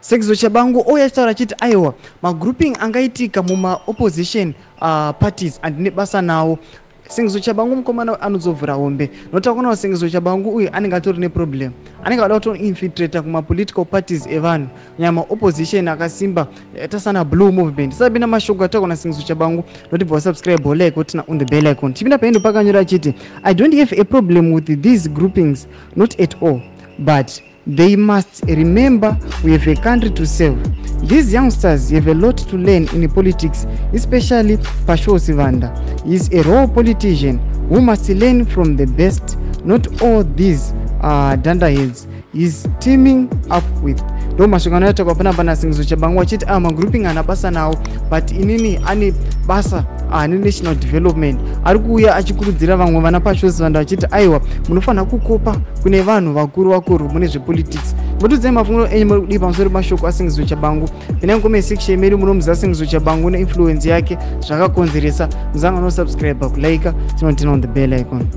Sengezo Tshabangu ouya achitaura achiti aiwa, magrouping angaitika mumaopposition parties handine basa nawo. Sengezo Tshabangu mukomana anozovhura hombe, nokuti akuona Sengezo Tshabangu uyu anenge atori neproblem, anenge ada kutoinfiltrata kumapolitical parties evanhu, kunyanya maopposition akasimba tasana Blue Movement. Tisapinda mashoko atakuona Sengezo Tshabangu, noti bva wasubscribe, like, woturn on the bell icon. Tipinda paendo pakanyora achiti, "I don't have a problem with these groupings, not at all, but they must remember we have a country to serve. These youngsters have a lot to learn in politics, especially Pasho Sivanda. He is a raw politician who must learn from the best, not all these dunderheads he's teaming up with." Ndo mashoko anoyatakwa panapa naSengezo Tshabangu achiti aya magrouping ana basa nawo, but inini ane basa nenational development. Ari kuuya achikurudzira vamwe vana Pasho Sivanda vachiti aiwa, munofanira kukopa kune vanhu vakuru vakuru mune zvepolitics. Mbotiudzai mafungiro enyu, muri kudii pamusoro pemashoko aSengezo Tshabangu? Pinai mucomment section medu, munomuziva Sengezo Tshabangu neinfluence yake zvakakonzeresa. Muzanga nosubscribe, kulike, tinoturn on the bell icon.